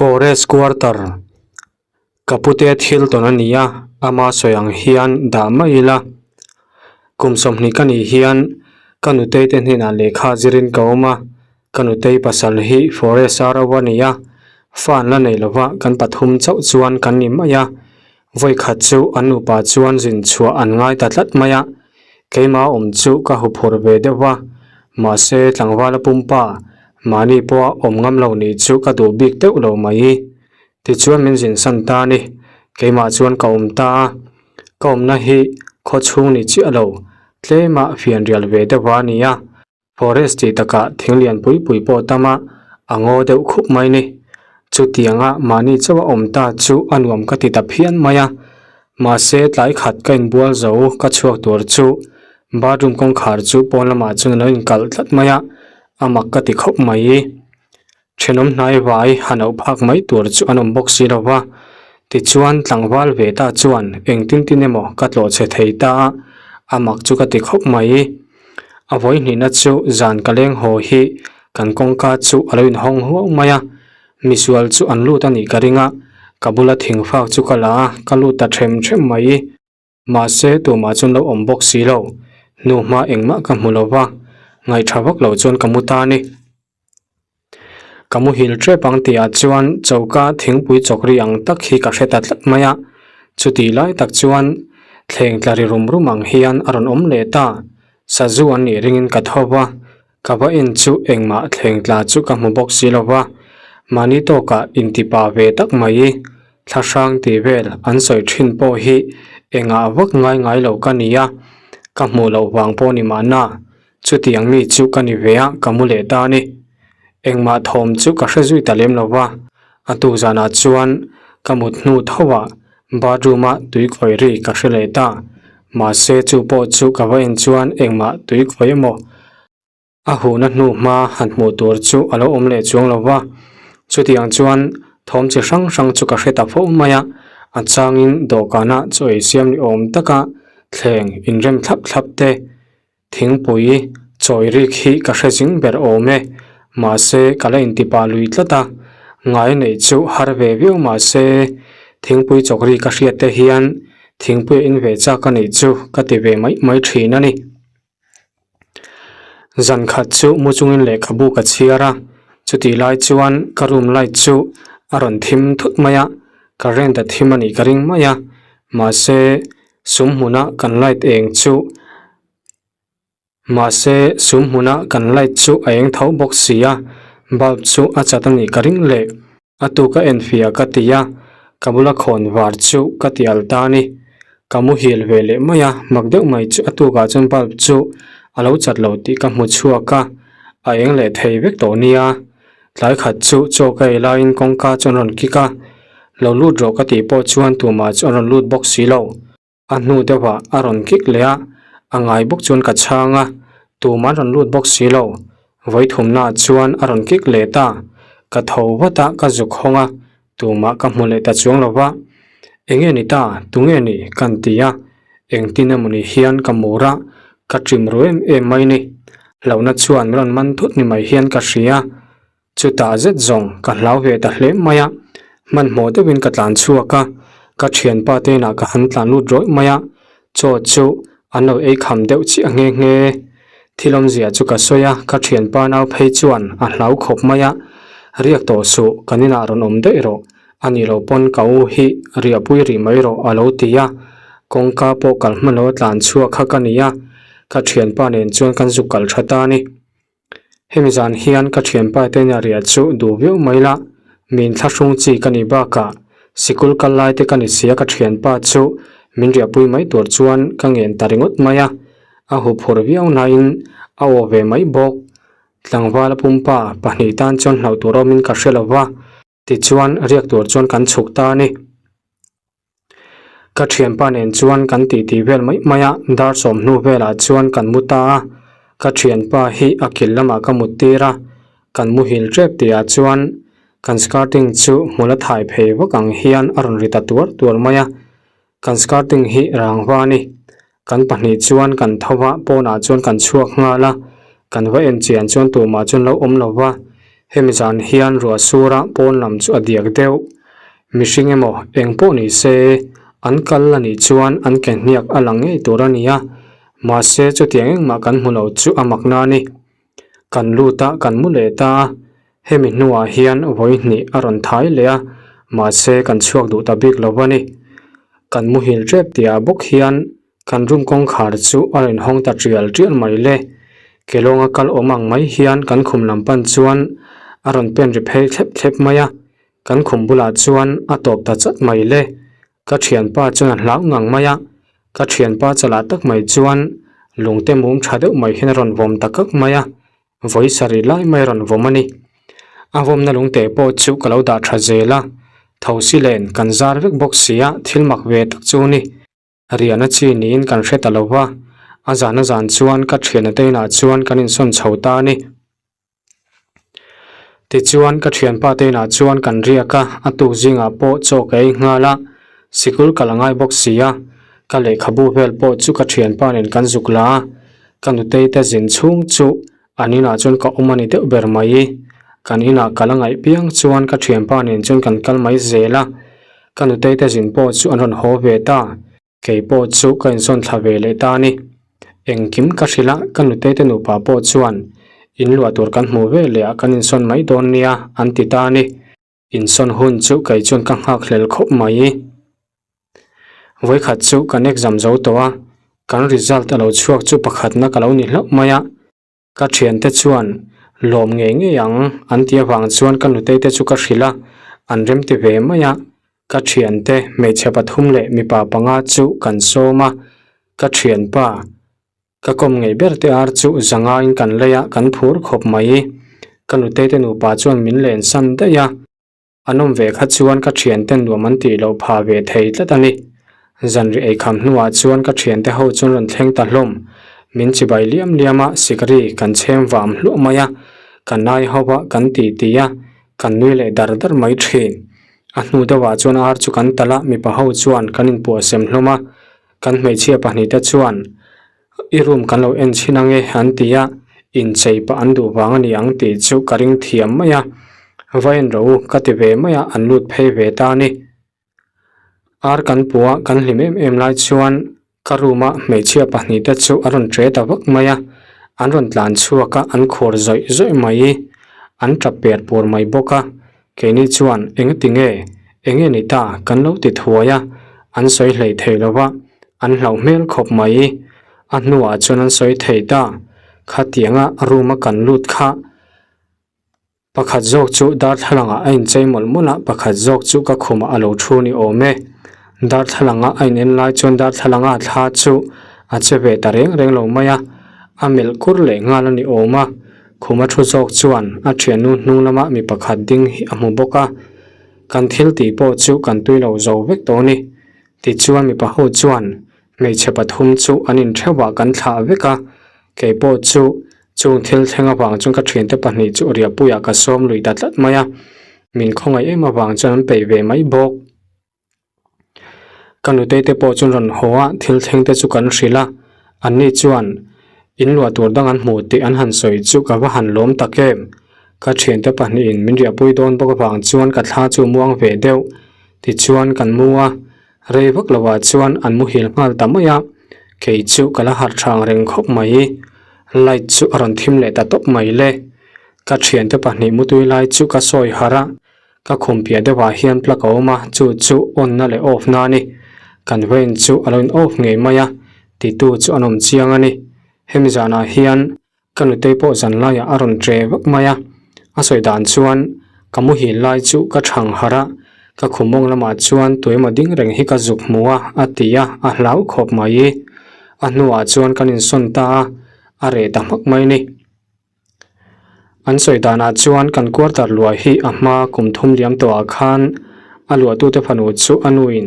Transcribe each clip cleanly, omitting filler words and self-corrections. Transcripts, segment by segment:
Forest Quarter, Ka pute thil tawn a ni a, ama sawi ang hian dah mai ila. Kum 20 ka nih hian ka nutei te hnenah lehkha zirin ka awm a, ka nutei pasal hi Forest a ro a ni a, fa an la nei lova kan pathum chauh chuan kan ni mai a, vawi khat chu an nupa chuan zin chhuah an ngai ta tlat mai a, keimah awm chu ka huphurh ve deuh va, mahse tlangvala pumpa Mahni pawha awm ngam lo nih chu ka duh bik deuh lo mai. Tichuan min zin san ta a ni. Keimah chuan ka awm ta a. Ka awmna hi khaw chhung ni chiah lo, tlema fian rial ve deuh a ni a. Forest tih takah thing lian pui pui pawh tam a, a ngaw deuh khup mai ni. Chutianga mahni chauha awm ta chu a nuam ka ti ta phian mai a. Mahse tlai khat ka inbual zo ka chhuak tur chu bathroom kawngkhar chu pawn lamah chuan a lo inkalh tlat mai a. A mak ka ti khawp mai. Thenawm hnai vai han auh phak mai tur chu an awm bawk si lo va. Tichuan tlangval ve ta chuan engtin tin emaw ka tlawh chhe thei ta a, a mak chu ka ti khawp mai. A vawi hnihna chu zan ka leng haw hi kan kawngka chu a lo inhawng huau mai a, misual chu an lut a nih ka ring a, ka bula thingfak chu ka la a, ka lut ta them them mai. Mahse, tumah chuan lo awm bawk si lo. Hnu hma engmah ka hmu lo va, ngaihṭha vak lo chuan ka mu ta a ni. Ka muhil ṭep ang tihah chuan choka thingpui chawkri ang tak hi ka hre ta tlat mai a. Chutih lai tak chuan thleng tla ri rum rum ang hian a rawn awm leh ta. Sazu an nih ringin ka tho va, ka va en chu engmah thleng tla chu ka hmu bawk si lo va. Mahni tawkah intipa ve tak mai. Thlahrang tih vel an sawi thin pawh hi engah vak ngai ngai lo ka ni a, ka hmuh loh vang pawh ni mahna, chutiang mi chu ka ni ve a, ka mu leh ta a ni. Engmah thawm chu ka hre zui ta lem lo va, a tuk zanah chuan ka mut hnu tho ah bathroom a tui khawih ri ka hre leh ta, mahse chu pawh chu ka va en chuan engmah tui khawih emaw A huhna hnu hma han hmuh tur chu a lo awm leh chuang lo va, chutiang chuan thawm chi hrang hrang chu ka hre ta fo mai a, a changin dawhkana chaw ei siam ni awm taka thleng inrem thlap thlap te, thingpui chawi rik hi ka hre zing ber awm e, mahse ka la intipah lui tlat a, ngai neih chu har ve viau mahse thingpui chawk ri ka hriat te hian thingpui a in ve chak a nih chu ka ti ve mai mai thin a ni. Zan khat chu mu chungin lehkhabu ka chhiar a, chutih lai chuan ka room light chu a rawn thim thut mai a, current a thim a nih ka ring mai a, mahse sum hmuna kan light eng chu mahse sum hmuna kan light chu a eng tho bawk si a, bulb chu a chat a nih ka ring leh. A tu ka enfiah ka ti a, ka bula khawn var chu ka ti al ta a ni. Ka muhil ve leh mai a, mak deuh mai chu a tukah chuan bulb chu a lo chat lo tih ka hmu chhuak a, a eng leh thei vek tawh nia. Tlai khat chu chaw ka ei laiin kawngka chu an rawn kik a, lo lut rawh ka tih pawh chuan tumah chu an rawn lut bawk si lo. A hnu deuhah a rawn kik leh a, a ngai bawk chuan ka chhang a, tumah an rawn lut bawk si lo. Vawi thumnaah chuan a rawn kik leh ta, ka tho vat a, ka zuk hawng a, tumah ka hmu leh ta chuang lo va. Enge ni ta, tunge ni? Kan ti a, engtin emawni hian ka mur a, ka ṭim ru em em mai ni. Hlauhna chuan min rawn man thut ni mai hian ka hria. Chutah zet zawng ka hlau ve ta hle mai a, hmanhmawh deuhin ka tlan chhuak a, ka thianpa te inah ka han tlan lut rawih mai a, chaw chu an lo ei kham deuh chiah nghe nghe. Thil awmzia chu ka sawi a, ka thianpa nau phei chuan a hlau khawp mai a, riak tawh suh, kan inah rawn awm daih rawh, a nih loh pawn ka u hi riahpui rih mai rawh a lo ti a, kawngka pawh kal hman lo a tlan chhuak kha ka ni a, ka thianpa nen chuan kan zuk kal tha ta a ni. Hemi zan hian ka thianpa te ina riah chu duh viau mai la, min thlahrung chi ka nih bakah sikul kal lai te ka ni sia ka thianpa chu min riahpui mai tur chuan ka ngen ta ringawt mai a, a huphur viau nain a aw ve mai bawk. Tlangvala pumpa pahnih tan chuan hlauh tur awmin ka hre lo va, tichuan riak tur chuan kan chhuk ta a ni. Ka thianpa nen chuan kan titi vel mai mai a, dar sawmhnu velah chuan kan mu ta a, ka thianpa hi a kil lamah ka mut tir a, kan muhil tep tihah chuan kan skirting chu hmul a thai phei vak ang hian a rawn ri ta tuar tuar mai a, kan skirting hi rangva a ni. Kan pahnih chuan kan tho va, pawnah chuan kan chhuak nghal a, kan va en chian chuan tumah chuan lo awm lo va. Hemi zan hian ruah sura pawn lam chu a diak deuh. Mihring emaw eng pawh ni se an kal a nih chuan an ke hniak a lang ngei tur a ni a, mahse chutiang engmah kan hmu lo chu a mak na a ni. Kan lut a, kan mu leh ta a, hemi hnuah hian vawi hnih a rawn thai leh a, mahse kan chhuak duh ta bik lo a ni. Kan muhil tep tihah bawk hian Kan room kawngkhar chu a rawn hawng ta tial tial mai le. Kelawnga kal awm ang mai hian kan khum lam pan chuan a rawn pen ri phei thlep thlep mai a. Kan khum bulah chuan a tawp ta chat mai le. Ka thianpa chuan a hlau ngang mai a. Ka thianpa chalah tak mai chuan lungte mum tha deuh mai hian a rawn vawm ta kak mai a. Vawi sarih lai mai a rawn vawm a ni. A vawmna lungte pawh chu ka lo dah tha zel a. Thosi len kan zar vek bawk si a, thil mak ve tak chu ni. Riahna chi niin kan hre ta lo va, a zan a zan chuan ka thiana te inah chuan kan insawn chho ta a ni. Tichuan ka thianpa te inah chuan kan riak a, a tuk zingah pawh chaw ka ei nghal a, sikul kal a ngai bawk si a, ka lehkhabu vel pawh chu ka thianpa nen kan zuk la a, ka nutei te zin chhung chu an inah chuan ka awm a ni deuh ber mai. Kan inah kal a ngaih piang chuan ka thianpa nen chuan kan kal mai zel a, Ka nutei te zin pawh chu an rawn haw ve ta, kei pawh chu ka insawn thla ve leh ta a ni. Engkim ka hrilh a, ka nutei te nupa pawh chuan in luah tur kan hmuh ve leh ah kan insawn mai dawn nia an ti ta a ni. Insawn hun chu kei chuan ka nghak hlel khawp mai. Vawikhat chu kan exam zo tawh a, kan result a lo chhuak chu pakhatna ka lo ni hlauh mai a. Ka thiante chuan lawm ngei ngei ang an tih avang chuan ka nutei te chu ka hrilh a, an remti ve mai a. Ka thiante hmeichhe pathum leh mipa panga chu kan sawm a, ka thianpa ka kawm ngei ber te ar chu zangaiin kan lei a, kan phur khawp mai. Ka nutei te nupa chuan min lensan daih a. An awm ve kha chuan ka thiante nuam an tih loh pha ve thei tlat a ni. Zanri eikham hnuah chuan ka thiante ho chuan rawn thleng ta hlawm. Min chibai liam liam a, sikri kan chhem vam hluah mai a, ka nai ho a, kan ti ti a, kan nui leh dar dar mai thin. A hnu deuhah chuan ar chu kan talh a, mipa ho chuan kan inpuah sem hlawm a, kan hmeichhia pahnihte chuan I room kan lo en chhin ange an ti a, inchei pah an duh vang a ni ang tih chu ka ring thiam mai a, va en rawh u ka ti ve mai a, an lut phei ve ta a ni. Ar kan puh a, kan hlim em em lai chuan ka room a hmeichhia pahnih te chu a rawn tre ta vak mai a, an rawn tlan chhuak a, an khur zawih zawih mai, an tap per pur mai bawk a, keini chuan engati nge, enge ni ta kan lo ti thuai a, an sawi hlei thei lo va. An hlauh hmel khawp mai. A hnuah chuan an sawi thei ta. Khatianga room a kan lut kha pakhat zawk chu darthlalangah a inchei mawlh mawlh a, pakhat zawk chu ka khumah a lo thu ni awm e. Darthlalanga a inen lai chuan darthlalanga thla chu a che ve ta reng reng lo mai a, a melh kur leh nghal a ni awm a. Khuma thu zawk chuan a thiannu hnung lama mi pakhat ding hi a hmu bawk a. Kan thil tih pawh chu kan tui lo zo vek tawh a ni. Tichuan mipa ho chuan hmeichhe pathum chu an intheuhah kan thlah vek a, kei pawh chu chung thil thleng avang chuan ka thiante pahnih chu riahpuiah ka sawm lui ta tlat mai a, min khawngaih em avang chuan an peih ve mai bawk. Ka nutei te pawh chuan rawn haw a, thil thleng te chu kan hrilh a, anni chuan in luah tur dang an hmu tih an han sawi chu ka va han lawm tak em. Ka thiante pahnihin min riahpui dawn bawk avang chuan ka thla chu muang ve deuh. Tichuan kan mu a, rei vak lovah chuan an muhil nghal ta mai a, kei chu ka la harh thang reng khawp mai. Light chu a rawn thim leh ta tawp mai le. Ka thiante pahnih mutui lai chu ka sawi harh a, ka khum piah deuhah hian plug a awm a, chu chu on na leh off na a ni. Kan vein chu a lo in off ngei mai a, titu chu an awm chiang a ni. Hemi zanah hian Ka nutei pawh zan laiah a rawn tre vak mai a, a sawi dan chuan ka muhil lai chu ka thang harh a, ka khumawng lamah chuan tuemaw ding reng hi ka zuk hmu a, a ti a, a hlau khawp mai. A hnuah chuan kan insawn ta a, a reh ta hmak mai ni. An sawi danah chuan kan quarter luah hi a hma kum thum liam tawhah khan a luahtute fanu chu a nuin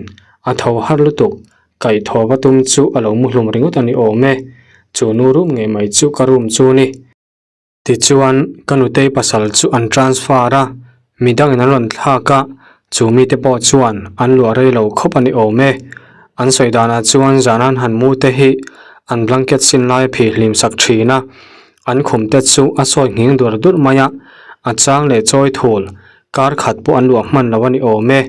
a tho har lutuk Kaihthawh va tum chu a lo muhlum ringawt a ni awm e, chu nu room ngei mai chu ka room chu ni. Tichuan, ka nutei pasal chu an transfer a, midangin an rawn thlak a, chu mite pawh chuan an luah rei lo khawp a ni awm e. An sawi danah chuan zan an han mu te hi an blanket sin lai a phih hlim sak thin a, an khum te chu a sawi nghing dur dur mai a. A chang leh chawi thul kar khat pawh an luah hman lo a ni awm e.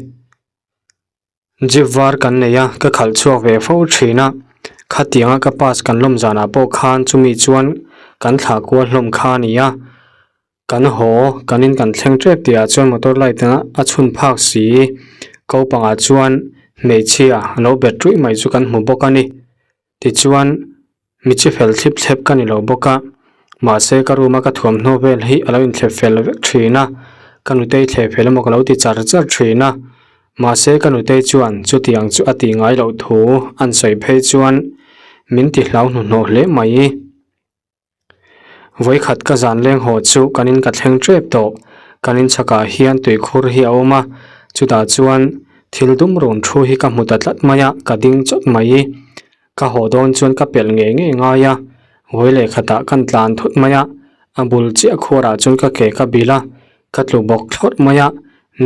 Jeep var kan nei a, ka khalh chhuak ve fo thin a. Khatianga ka pass kan lawm zanah pawh khan chumi chuan kan thlah kual hlawm kha a ni a. Kan haw, kan in kan thleng tep tih ah chuan motor light a chhun phak si. Ko pangah chuan hmeichhia a lo bet ruih mai chu kan hmu bawk a ni. Tichuan, mi chi fel thlip thlep ka ni lo bawk a, mahse ka room a ka thuamhnaw vel hi a lo inthlep fel vek thin a, ka nutei thleh fel emaw ka lo ti char char thin a, mahse ka nutei chuan chutiang chu a tih ngai loh thu an sawi phei chuan min ti hlau hnuhnawh hle mai. Vawikhat ka zan leng haw chu kan in ka thleng tep tawh. Kan in chhakah hian tuikhur hi a awm a, chutah chuan thil dum rawn thu hi ka hmu ta tlat mai a, ka ding chawt mai. Ka haw dawn chuan ka pelh ngei ngei ngai a, vawi leh khatah kan tlan thut mai a, a bul chiah khuarah chuan ka ke ka bil a, ka tlu bawk thlawt mai a,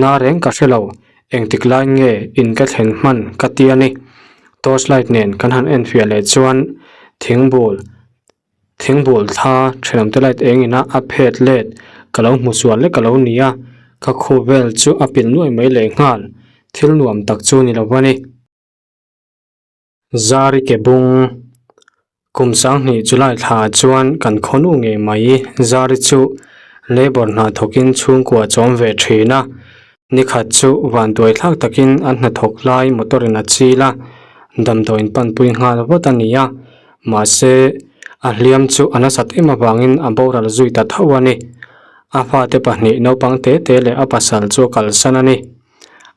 na reng ka hre lo, engtik lai nge in ka thlen hman ka ti a ni. Torch light nen kan han enfiah leh chuan thingbul Thingbul thla thenawmte light eng ina a phet let ka lo hmu sual lek a lo ni a, ka khup vel chu a pilh nuai mai leh nghal, thil nuam tak chu ni lo a ni. Zari ke bung Kum sanghnih July thla ah chuan kan khawnu ngei mai Zari chu labour hna thawkin chhungkua chawm ve thin a, nikhat chu vanduai thlak takin an hnathawk lai motor in a chil a, damdawiin panpui nghal vat a ni a. Mahse, a hliam chu a nasat em avangin a boral zui ta tho a ni. A fate pahnih naupang te te leh a pasal chu a kalsan a ni.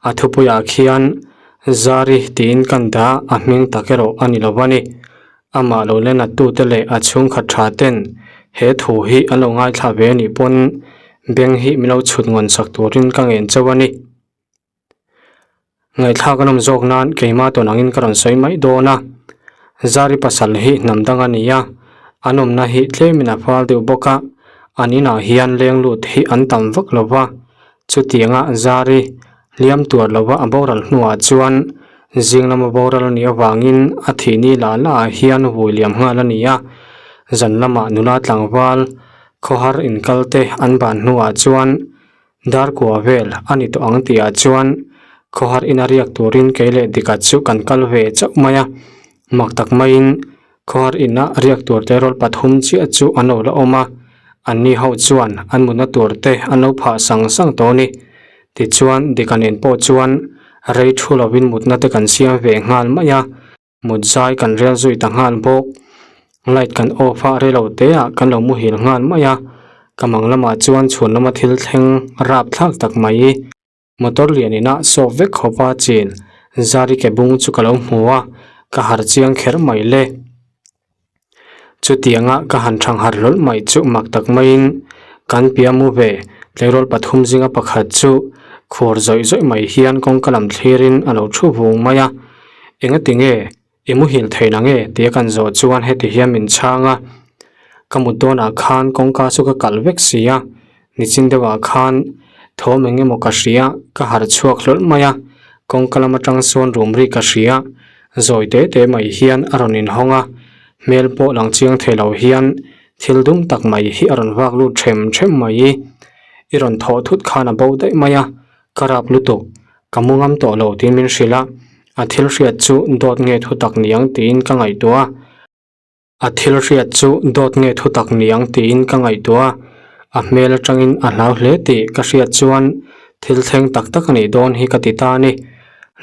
A thupuiah khian Zari tiin kan dah a hming tak erawh a ni lo a ni. Amah lo la nattute leh a chhungkhat tha ten he thu hi an lo ngaithla ve a nih pawn beng hi min lo chhut ngawn sak turin ka ngen chauh a ni. Ngaihthlak a nawm zawk nan keimah tawn angin ka rawn sawi mai dawn a, Zari pasal hi hnam dang a ni a, an awmna hi tlemin a fal deuh bawk a, an inah hian leng lut hi an tam vak lo va, chutianga Zari hliam tuar lova a boral hnuah chuan zing lama boral a nih avangin a thih ni lah lah ah hian vui liam nghal a ni a, zan lamah nula tlangval khawhar inkal te an ban hnuah chuan Dar kua vel a ni tawh ang tihah chuan khawhar ina riak turin kei leh Dika chu kan kal ve chauh mai a, mak tak maiin khawhar ina riak tur te rawl pathum chiah chu an lo la awm a, anni ho chuan an mutna tur te an lo phah sang sang tawh a ni. Tichuan Dika nen pawh chuan rei thu lovin mutna te kan siam ve nghal mai a. Mut zai kan rel zui ta nghal bawk. Light kan off a rei lo te ah kan lo muhil nghal mai a, ka mang lamah chuan chhuan lama thil thleng rap thlak tak mai. Motor lian ina sawp vek khawp a chin zari ke bung chu ka lo hmu a, ka harh chiang kher mai le. Chutianga ka han thang harh hlawl mai chu mak tak maiin kan piah mu ve tleirawl pathum zinga pakhat chu khuar zawih zawih mai hian kawngka lam thlirin a lo thu vung mai a. Engati nge i muhil thei na nge tia kan zawh chuan heti hian min chhang a, ka mut dawnah khan kawngka chu ka kalh vek si a, nichin deuhah khan thawm eng emaw ka hria ka harh chhuak hlawlh mai a, kawngka lam atang sawn rum ri ka hria, zawi te te mai hian a rawn inhawng a, hmel pawh lang chiang thei lo hian thil dum tak mai hi a rawn vak lut them them mai i, i rawn thawh thut khan a bo daih mai a, ka rap lutuk. Ka mu ngam tawh lo tiin min hrilh a, a thil hriat chu dawt nge thu tak niang tiin ka ngaihtuah a. A thil hriat chu dawt nge thu tak niang tiin ka ngaihtuah a, a hmel atangin a hlau hle tih ka hriat chuan thil thleng tak tak a nih dawn hi ka ti ta a ni.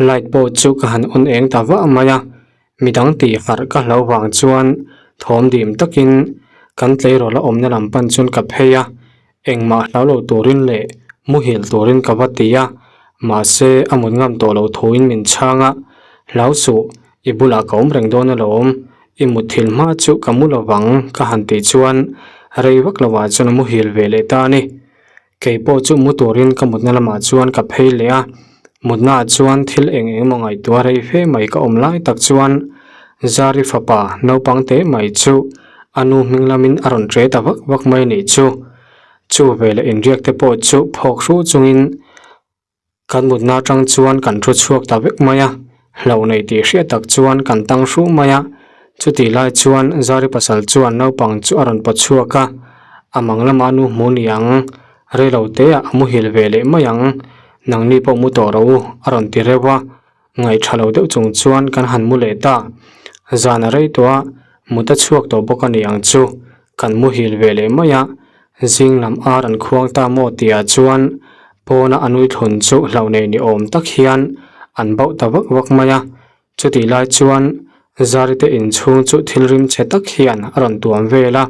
Light pawh chu ka han on eng ta vah mai a, midang tih harh ka hlau vang chuan thawm dim takin kan tleirawl a awmna lam pan chuan ka phei a, Engmah hlau lo turin leh muhil turin ka va ti a, mahse a mut ngam tawh lo thuin min chhang a, Hlau suh, i bulah ka awm reng dawn alawm, i mutthil hma chu ka mu lovang ka han tih chuan rei vak lovah chuan a muhil ve leh ta a ni. Kei pawh chu mu turin ka mutna lamah chuan ka phei leh a, mutnaah chuan thil eng eng emaw ngaihtuah rei fe mai ka awm lai tak chuan Zari fapa naupang te mai chu A nu hming lamin a rawn ṭe ta vak vak mai nih chu. Chu veleh inriak te pawh chu phawk hru chungin kan mutna atang chuan kan thu chhuak ta vek mai a, hlauh nei tih hriat tak chuan kan tang hru mai a. Chutih lai chuan Zari pasal chuan naupang chu a rawn pawt chhuak a, a mang lama nu hmu ni ang. Rei lo te ah a muhil ve leh mai ang, nangni pawh mu tawh rawh u, a rawn ti reuh a. Ngaih tha lo deuh chung chuan kan han mu leh ta. Zan a rei tawh a, mut a chhuak tawh bawk a ni ang chu. Kan muhil ve leh mai a, zing lam ar an khuang ta maw tihah chuan pawna a nui thlun chu hlauh nei ni awm tak hian an bauh ta vak vak mai a. Chutih lai chuan Zari te inchhung chu thil rim chhe tak hian a rawn tuam vel a,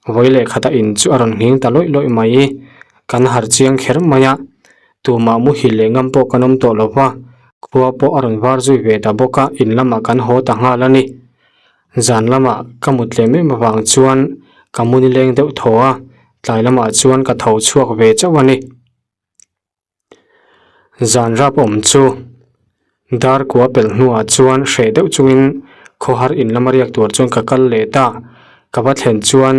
vawi leh khata in chu a rawn nghing ta lawih lawih mai. Kan harh chiang kher mai a, tumah muhil leh ngam pawh kan awm tawh lo va, khua pawh a rawn var zui ve ta bawk a, in lamah kan haw ta nghal a ni. Zan lamah ka mut leh em avang chuan ka mu nileng deuh thaw a, tlai lamah chuan ka tho chhuak ve chauh a ni. Zan rap awm chu dar kua pelh hnuah chuan hreh deuh chungin khawhar in lama riak tur chuan ka kal leh ta. Ka va thlen chuan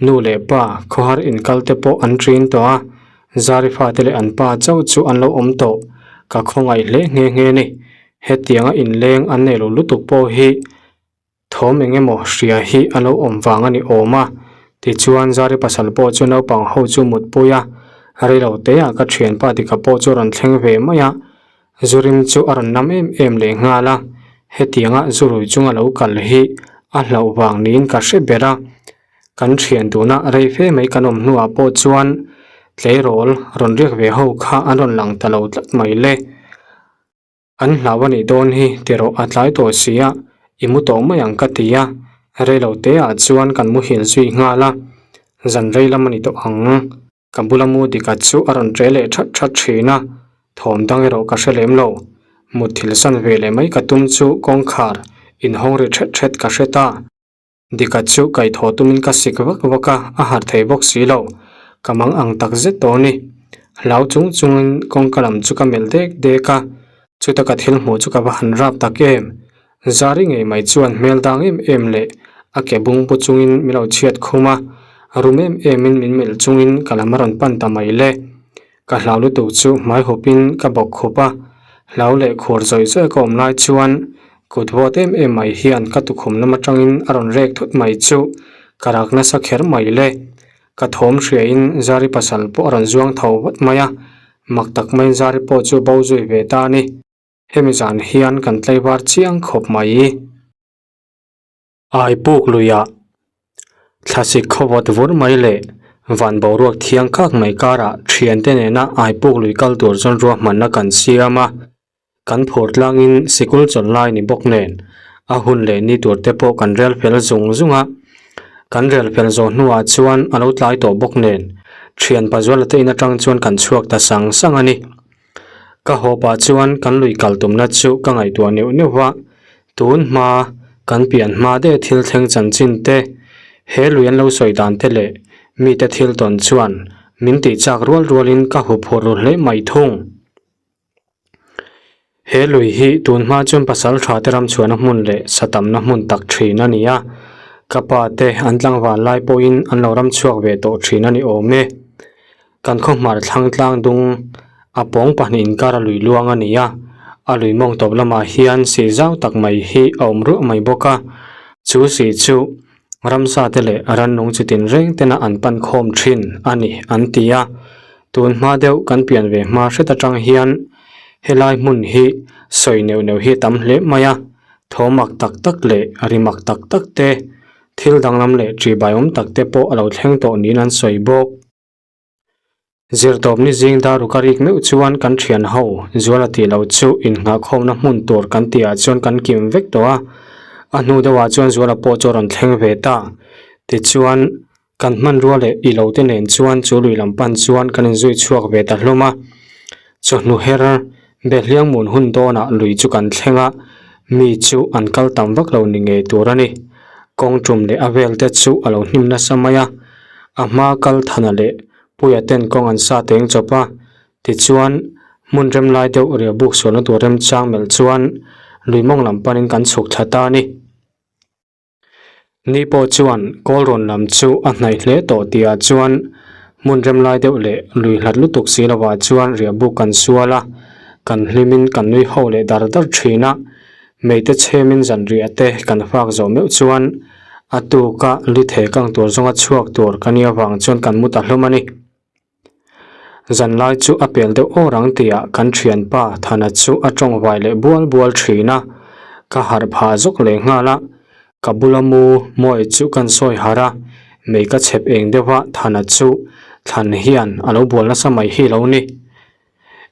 nu leh pa khawhar in kal te pawh an ṭin tawh a, Zari fate leh an pa chauh chu an lo awm tawh. Ka khawngaih hle nghe nghe a ni. Hetianga inleng an nei lo lutuk pawh hi Thawm eng emaw hria hi a lo awm vang a ni awm a, tichuan Zari pasal pawh chu naupang ho chu mutpui a, reilo teah ka thianpa Dika pawh chu a rawn thleng ve mai a, Zurim chu a rawn nam em em leh nghal a, hetianga Zurui chunga lo kal hi a hlauh vang niin ka hre ber a, kan thian tuna rei fe mai kan awm hnuah pawh chuan tleirawl rawn riak ve ho kha an rawn lang ta lo tlat mai le. An hlau a nih dawn hi tiraw a tlai tawh si a, i mu tawh mai ang ka ti a, reilo te ah chuan kan muhil zui nghal a, zan rei lam a ni tawh ang. Ka bula mu dika chu a rawn ṭe leh ṭhat ṭhat ṭhin a, thawm dang erawh ka hre lem lo. Mutthil san ve leh mai ka tum chu kawngkhar inhawng ri ṭhet ṭhet ka hre ta. Dika chu kaihthawh tumin ka sik vak vak a, a harh thei bawk si lo. Ka mang ang tak zet tawh a ni. Hlau chung chungin kawngka lam chu ka melh dek dek a, chuta ka thil hmuh chu ka va han rap tak em. Zari ngei mai chuan hmel dang em em leh a ke bung pu chungin min lo chhiat khum a, rum em emin min melh chungin ka lam a rawn pan ta mai le. Ka hlau lutuk chu hmai hupin ka bawk khup a, hlau leh khur zawih zawih ka awm lai chuan kut vawt em em mai hian ka tukhum lam atangin a rawn rek thut mai chu ka rak nasa kher mai le. Ka thawm hriain Zari pasal pawh a rawn zuang tho vat mai a, mak tak maiin Zari pawh chu bo zui ve ta a ni. Hemi zan hian kan tlaivar chiang khawp mai. Ai puk luiah thlasik khawvawt vur mai leh van boruak thiang kak mai karah thiante nena ai puk lui kal tur chuan ruahmanna kan siam a, kan phur tlangin sikul chawlh lai ni bawk nen a hun leh ni tur te pawh kan rel fel zung zung a, kan rel fel zawh hnuah chuan a lo tlai tawh bawk nen thian pazuala te in atang chuan kan chhuak ta sang sang a ni. Ka haw pah chuan kan lui kal tumna chu ka ngaihtuah neuh neuh va, tun hma kan pian hma deuh thil thleng chanchin te, he lui an lo sawi dan te leh mite thil tawn chuan min tih chak rual rualin ka huphurh ru hle mai thung. He lui hi tun hma chuan pasal tha te ram chhuahna hmun leh sa tamna hmun tak thin a ni a, ka pa te an tlangval lai pawhin an lo ram chhuak ve tawh thin a ni awm e. Kan khawhmar thlang tlang dung a pawng pahnih inkar a lui luang a ni a, a lui mawng tawp lamah hian sih zau tak mai hi a awm ruah mai bawk a, chu sih chu ramsa te leh rannung chi tin reng tena an pan khawm thin a ni an ti a, tun hma deuh kan pian ve hma hret atang hian helai hmun hi sawi neuh neuh hi a tam hle mai a, thawmak tak tak leh rimak tak tak te, thil danglam leh ṭihbaiawm tak te pawh a lo thleng tawh niin an sawi bawk. Zirtawpni zing daruka rik meuh chuan kan thian ho Zuala tih loh chu innghahkhawmna hmun tur kan tihah chuan kan kim vek tawh a, a hnu deuhah chuan Zuala pawh chu a rawn thleng ve ta. Tichuan, kan hmanrua leh i lo te nen chuan chu lui lam pan chuan kan inzui chhuak ve ta hlawm a. Chawhnu her Behliangmun hun dawnah lui chu kan thleng a, mi chu an kal tam vak lo ni ngei tur a ni. Kawng tum leh a vel te chu a lo hnim nasa mai a, a hma kal thana leh puia ten kawng an sa teng chawp a, tichuan hmun rem lai deuh riah buk sualna tur remchang melh chuan lui mawng lam panin kan chhuk thla ta a ni. Ni pawh chuan kawl rawn lam chu a hnaih hle tawh tihah chuan hmun rem lai deuh leh lui hlat lutuk si lovah chuan riah buk kan sual a, kan hlimin kan nui ho leh dar dar thin a, meite chhemin zanriah te kan fak zawh meuh chuan a tuka li thei kang tur zawnga chhuak tur ka nih avang chuan kan mu ta hlawm a ni. Zanlai chu a pel deuh awr ang tihah kan thianpa Thana chu a tawngvai leh bual bual thin a, ka harh phah zawk leh nghal a, ka bula mu Mawia chu kan sawi harh a, mei ka chhep eng deuh a Thana chu thlan hian a lo bual nasa mai hi lo ni.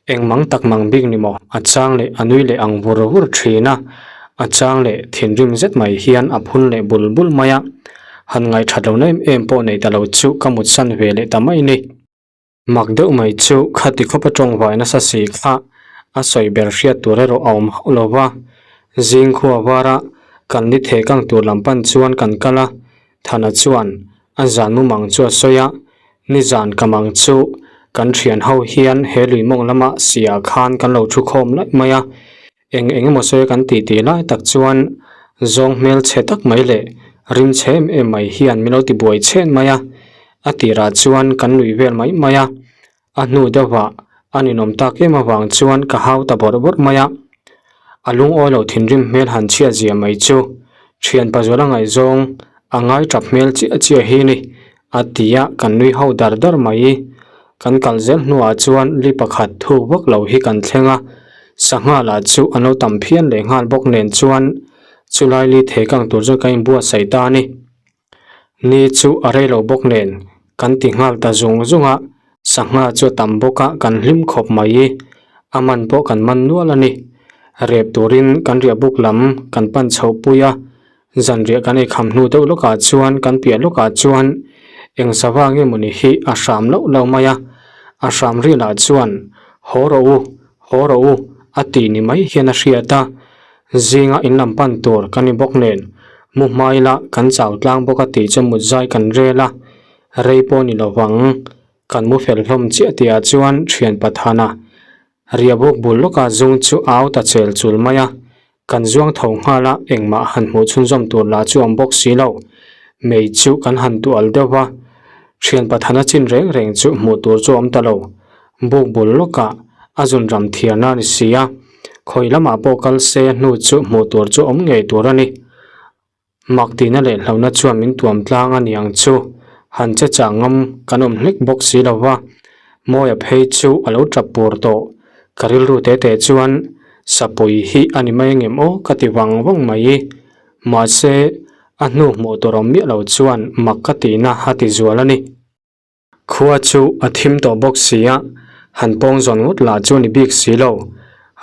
Eng mang tak mang bik ni maw? A chang leh a nui leh ang vur vur thin a, a chang leh thinrim zet mai hian a phun leh bul bul mai a. Han ngaihthat lohna em em pawh nei ta lo chu ka mutsan ve leh ta mai ni. Mak deuh mai chu khati khawpa tawngvai nasa si kha a sawi ber hriat tur erawh a awm hauh lo va. Zing khua vara kan ni theh kang tur lam pan chuan kan kal a, Thana chuan a zan mumang chu a sawi a, Nizan ka mang chu kan thian ho hian he lui mawng lama sia khan kan lo thu khawm laih mai a, eng eng emaw sawi kan tih tih lai tak chuan zawng hmel chhe tak mai leh rim chhe em em mai hian min lo ti buai chhen mai a, a tirah chuan kan lui vel mai mai a, a hnu deuhah a ninawm tak em avang chuan ka hau ta bawrh bawrh mai a, a lungawi lo thinrim hmel han chhiat zia mai chu thian pazuala ngaihzawng a ngai tap hmel chiah chiah hi ni. A ti a, kan nui ho dar dar mai. Kan kal zel hnuah chuan li pakhat thuk vak lo hi kan thleng a, sangha lah chu an lo tam phian leh nghal bawk nen chuan chulai li thei kang tur chuan kan inbuatsaih ta a ni. Ni chu a rei lo bawk nen kan ti nghal ta zung zung a, sangha chu a tam bawk a kan hlim khawp mai. A man pawh kan man nual a ni. Rep turin kan riah buk lam kan pan chhoh pui a, Zanriah kan ei kham hnu deuh lawkah chuan kan piah lawkah chuan eng sava nge mawni hi a hram loh lo mai a, a hram rilah chuan haw rawh u, haw rawh u a ti ni mai hian a hriat a, zinga in lam pan tur kan ni bawk nen mu hmai la kan chau tlang bawk a tih chu mut zai kan rel a, rei pawh ni lovang kan mu fel hlawm chiah tihah chuan thian Pathana Riahbuk bul lawkah zung chu a au ta chel chul mai a, kan zuang tho nghal a, engmah han hmuh chhunzawm tur lah chu awm bawk si lo. Mei chu kan han duh al deuh va, thian pathana chin reng reng chu hmuh tur chu awm ta lo. Buk bul lawkah a zun ram thiarna a ni si a, khawi lamah pawh kal se hnu chu hmuh tur chu awm ngei tur a ni. Mak tihna leh hlauhna chuan min tuam tlang a ni ang chu, han che chah ngam kan awm hlek bawk si lo va, Mawia phei chu a lo tap pur tawh. Ka rilru te te chuan Sapui hi a ni mai angem aw ka ti vang vang mai. Mahse, a hnu hmuh tur awm miah lo chuan mak ka tihna a ti zual a ni. Khua chu a thim tawh bawk si a, han pawng zawn ngawt lah chu a ni bik si lo.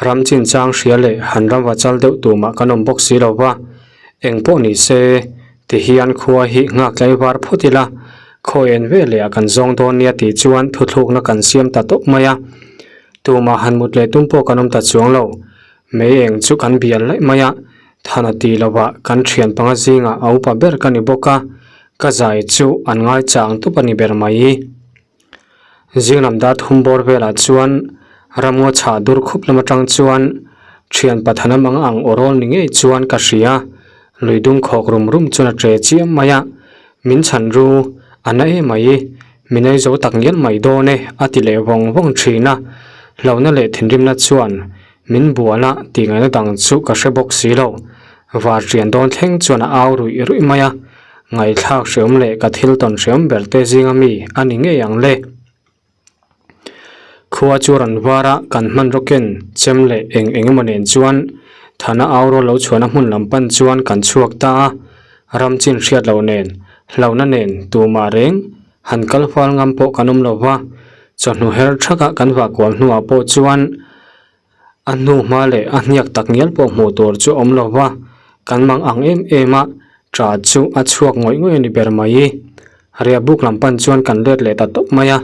Ram chinchang hria leh han ram va chal deuh tumah kan awm bawk si lo va, eng pawh ni se, ti hian khua hi nghak tlai var phawt ila, khawi en ve leh ah kan zawng dawn nia tih chuan thuthlukna kan siam ta tawp mai a. Tumah han mut leh tum pawh kan awm ta chuang lo. Mei eng chu kan bial laih mai a, Thana tih lovah kan thian panga zingah a upa ber ka ni bawk a, ka zai chu an ngai chang tup a ni ber mai. Zing lam dar thum bawr velah chuan ramngaw chhah dur khup lam atang chuan thian pathana mang ang aw rawl ni ngei chuan ka hria, lui dung khawk rum rum chuan a che chiam mai a, min chhan ru a na em mai, min ei zo tak ngial mai dawn e a ti leh vawng vawng thin a, hlauhna leh thinrimna chuan Min bual a tih ngaihna dang chu ka hre bawk si lo. Var ṭian dawn thleng chuan a au ruih ruih mai a, ngaihthlak hreawm leh ka thil tawn hreawm ber te zinga mi a ni ngei ang le. Khua chu rawn var a, kan hmanraw ken chem leh eng eng emaw nen chuan Thana au rawl lo chhuahna hmun lam pan chuan kan chhuak ta a, ram chin hriat loh nen, hlauhna nen tumah reng han kal fal ngam pawh kan awm lo va, chawhnu her ṭhaka kan vah kual hnuah pawh chuan A hnu hma leh a hniak tak ngial pawh hmuh tur chu awm lo va, kan mang ang em em a, ṭa chu a chhuak ngawih ngawih a ni ber mai. Riahbuk lam pan chuan kan let leh ta tawp mai a,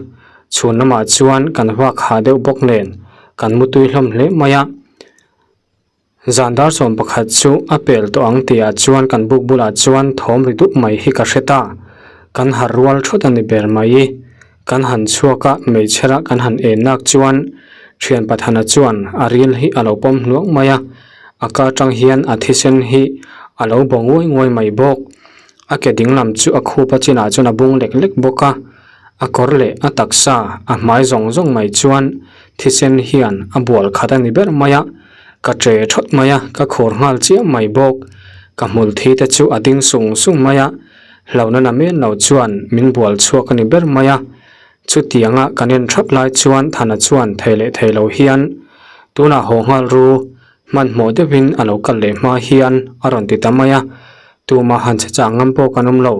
chhun lamah chuan kan vak hah deuh bawk nen kan mutui hlawm hle mai a. Zan dar 11 chu a pel tawh ang tihah chuan kan buk bulah chuan thawm ri dup mai hi ka hre ta, kan harh rual thut a ni ber mai. Kan han chhuak a, hmeichhera kan han en nak chuan thian Pathana chuan a ril hi a lo pawm hnuang mai a, a ka atang hian a thisen hi a lo bo nguai nguai mai bawk. A ke dinglam chu a khup a chinah chuan a bung lek lek bawk a, a kawr leh a taksa a hmai zawng zawng mai chuan thisen hian a bual khat a ni ber mai a, ka che thawt mai a, ka khur nghal chiah mai bawk. Ka hmul thi te chu a ding sung sung mai a. Hlauhna na men lo chuan min bual chhuak a ni ber mai a. Chutianga kan en thap lai chuan Thana chuan thei leh thei lo hian tunah haw nghal ru hmanhmawh deuhin a lo kal leh hma hian a rawn ti ta mai a, tumah han che chang ngam pawh kan awm lo,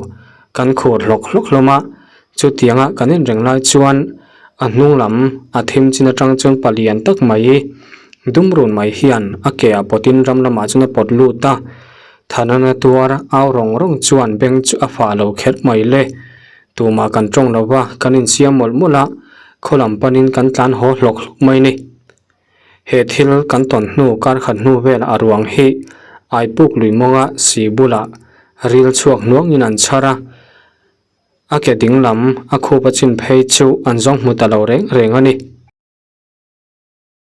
kan khur hlawk hlawk hlawm a, chutianga kan en reng lai chuan a hnung lam a thim chin atang chuan palian tak mai dum run mai hian a ke ah pawtin ram lamah chuan a pawt lut a, Thana na tuar au rawng rawng chuan beng chu a fah lo kher mai le. Tumah kan tawng lo va, kan insiam mawlh mawlh a, khaw lam panin kan tlan haw hlawk hlawk mai ni. He thil kan tawn hnu kar khat hnu vel a ruang hi Aipuk lui mawnga si bulah ril chhuak hnuangin an chhar a, a ke ding lam a khup a chin phei chu an zawng hmu ta lo reng reng a ni.